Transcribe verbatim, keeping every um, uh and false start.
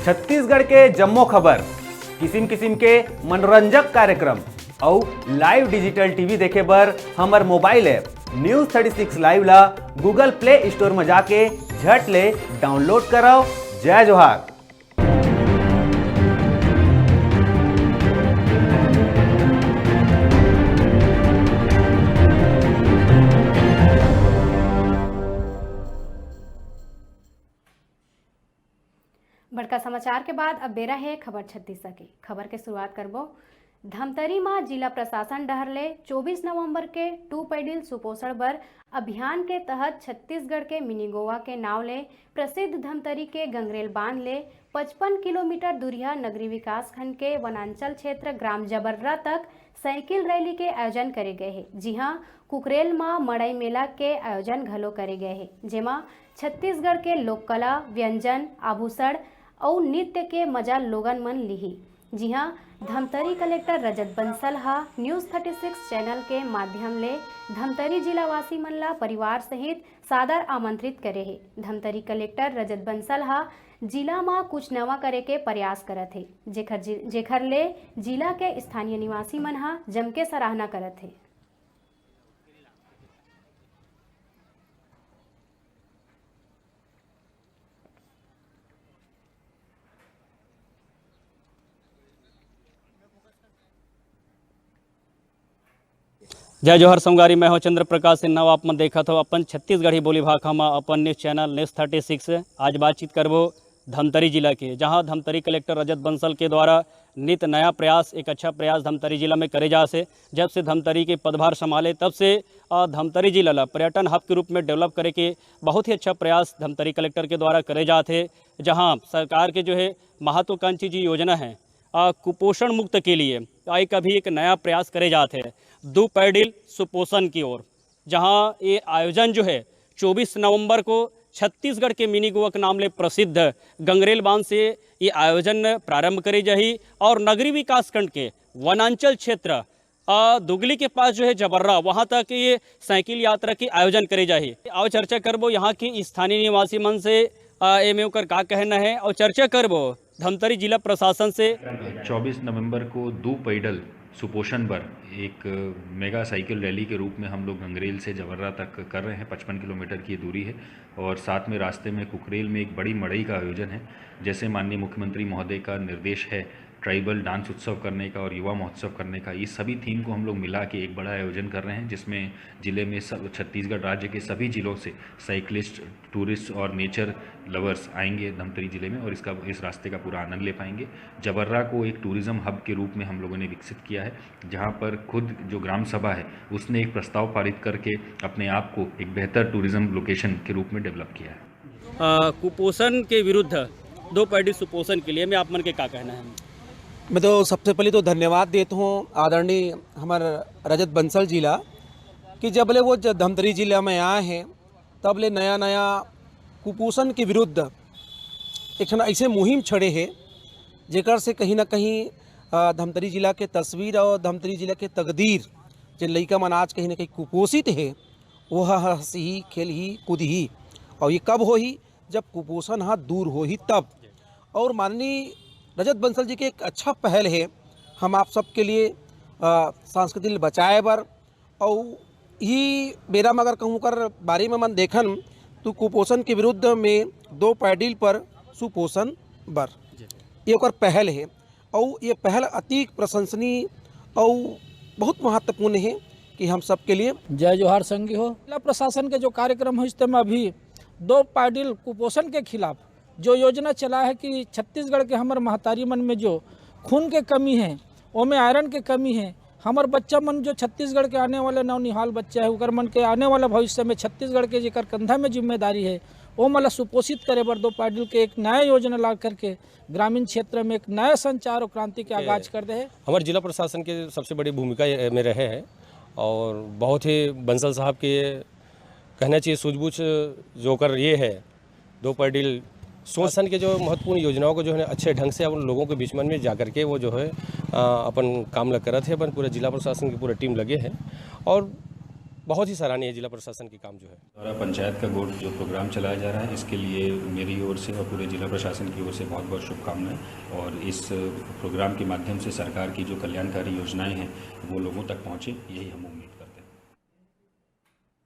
छत्तीसगढ़ के जम्मो खबर, किसिम किसिम के मनोरंजक कार्यक्रम अउ live digital T V देखे बर हमर mobile app News Thirty Six Live ला Google Play Store म जाके झट ले download करव। जय जोहार। बड़का समाचार के बाद अब बेरा हे खबर छत्तीसगढ़ के। खबर के शुरुआत करबो धमतरी म। जिला प्रशासन डहर ले चौबीस नवंबर के दू पैडिल सुपोषण बर अभियान के तहत छत्तीसगढ़ के मिनी गोवा के नाव ले प्रसिद्ध धमतरी के गंगरेल बांध ले पचपन किलोमीटर दूरिहा नगरी विकास खंड के वनांचल क्षेत्र ग्राम जबर्रा तक साइकिल रैली के आयोजन करे गए हे, जिहां कुकरेल म मड़ई मेला के आयोजन घलो करे गए हे, जेमा छत्तीसगढ़ के लोक कला, व्यंजन, आभूषण अउ नृत्य के मजा लोगन मन लिही। जिहां धमतरी कलेक्टर रजत बंसल ह News Thirty Six चैनल के माध्यम ले धमतरी जिलावासी मन ला परिवार सहित सादर आमंत्रित करे हे। धमतरी कलेक्टर रजत बंसल ह जिला म कुछ नवा करे के प्रयास करत हे, जेखर जि-, जेखर ले जिला के स्थानीय निवासी मन ह जमके सराहना करत हे। जय जोहार संगवारी, मैं हूं चंद्र प्रकाश सिन्हा। आप मन देखत हो अपन छत्तीसगढ़ी बोली भाखा मा अपन news channel News Thirty Six। आज बातचीत करबो धमतरी जिला के, जहां धमतरी कलेक्टर रजत बंसल के द्वारा नित नया प्रयास, एक अच्छा प्रयास धमतरी जिला में करे जात हे। जब से धमतरी के पदभार संभाले, तब से, अ, धमतरी जिला ला पर्यटन hub के रूप में develop करे के बहुत ही अच्छा प्रयास धमतरी कलेक्टर के द्वारा करे जात हे, जहां सरकार के जो है महत्वाकांक्षी जी योजना है, अ, कुपोषण मुक्त के लिए, अ, एक अभी एक नया प्रयास करे जात हे, दो पैडिल सुपोषण की ओर। जहां ये आयोजन जो है चौबीस नवंबर को छत्तीसगढ़ के मिनी गोवा के नाम ले प्रसिद्ध गंगरेल बांध से ये आयोजन प्रारंभ करे जाही और नगरी विकास खंड के वनांचल क्षेत्र, अ, दुगली के पास जो है जबर्रा, वहां तक ये साइकिल यात्रा के आयोजन करे जाही। और चर्चा करबो यहाँ के स्थानीय निवासी मन से, अ, एमे ओकर का कहना है और चर्चा करबो धमतरी जिला प्रशासन से। चौबीस नवंबर को दो पैडल सुपोषण बर एक मेगा साइकिल रैली के रूप में हम लोग गंगरेल से जबर्रा तक कर रहे हैं, पचपन किलोमीटर की दूरी है। और साथ में रास्ते में कुकरेल में एक बड़ी मड़ई का आयोजन है। जैसे माननीय मुख्यमंत्री महोदय का निर्देश है ट्राइबल डांस उत्सव करने का और युवा महोत्सव करने का, ये सभी थीम को हम लोग मिला के एक बड़ा आयोजन कर रहे हैं, जिसमें जिले में सब, छत्तीसगढ़ राज्य के सभी जिलों से साइकिलिस्ट, टूरिस्ट और नेचर लवर्स आएंगे धमतरी जिले में और इसका, इस रास्ते का पूरा आनंद ले पाएंगे। जबर्रा को एक टूरिज्म हब के रूप में हम लोगों ने विकसित किया है, जहां पर खुद जो ग्राम सभा है, उसने एक प्रस्ताव पारित करके अपने आप को एक बेहतर टूरिज्म लोकेशन के रूप में डेवलप किया है। अ, कुपोषण के विरुद्ध दो पैडी सुपोषण के लिए मैं आप मन के का कहना है? मैं तो सबसे पहले तो धन्यवाद देता हूँ आदरणीय हमारे रजत बंसल जी ला, कि जब ले वो ज-, धमतरी जिला में आए हैं, तब ले नया नया कुपोषण के विरुद्ध एक ठन ऐसे मुहिम छड़े हे, जेकर से कहीं ना कहीं, अ, धमतरी जिला के तस्वीर और धमतरी जिला के तकदीर, जे लइका मन आज कहीं ना कहीं कुपोषित हे, वो ह-, हंसही, खेलही, कूदही। और ये कब होही? जब कुपोषण ह दूर होही तब। और माननीय रजत बंसल जी के एक अच्छा पहल है, हम आप सबके लिए, अ, संस्कृति ल बचाए बर, अउ ही बेरा म अगर कहूँ कर बारे में मन देखन, तो कुपोषण के विरुद्ध में दो पैडिल पर सुपोषण बर, ये ओकर पहल है। अउ ये पहल अति प्रशंसनीय अउ बहुत महत्वपूर्ण है कि हम सबके लिए। जय जोहार संगी हो। जिला प्रशासन के जो कार्यक्रम है, इस में अभी दो पैडिल कुपोषण के खिलाफ जो योजना चला है कि छत्तीसगढ़ के हमर महतारी मन में जो खून के कमी है, ओमे आयरन के कमी है, हमर बच्चा मन जो छत्तीसगढ़ के आने वाले नवनिहाल बच्चा है, ओकर मन के आने वाला भविष्य में छत्तीसगढ़ के जेकर कंधा में जिम्मेदारी है, वो मन ला सुपोषित करे बर दो पैडिल के एक नया योजना ला करके ग्रामीण क्षेत्र में एक नया संचार और क्रांति के आगाज कर दे है। हमारे जिला प्रशासन के सबसे बड़ी भूमिका ये में रहे है और बहुत ही बंसल साहब के कहना चाहिए सूझबूझ जो कर ये है, दो पैडिल सुशासन के जो महत्वपूर्ण योजनाओं को जो है अच्छे ढंग से अपन लोगों के बीच मन में जा करके वो जो है, अ, अपन काम लग करत है, अपन पूरे जिला प्रशासन की पूरी टीम लगे है और बहुत ही सराहनीय है जिला प्रशासन के काम जो है। द्वारा पंचायत का गोठ जो प्रोग्राम चलाया जा रहा है, इसके लिए मेरी ओर से और पूरे जिला प्रशासन की ओर से बहुत बहुत शुभकामनाएं। और इस प्रोग्राम के माध्यम से सरकार की जो कल्याणकारी योजनाएं हैं, वो लोगों तक पहुंचे, यही हम उम्मीद करते हैं।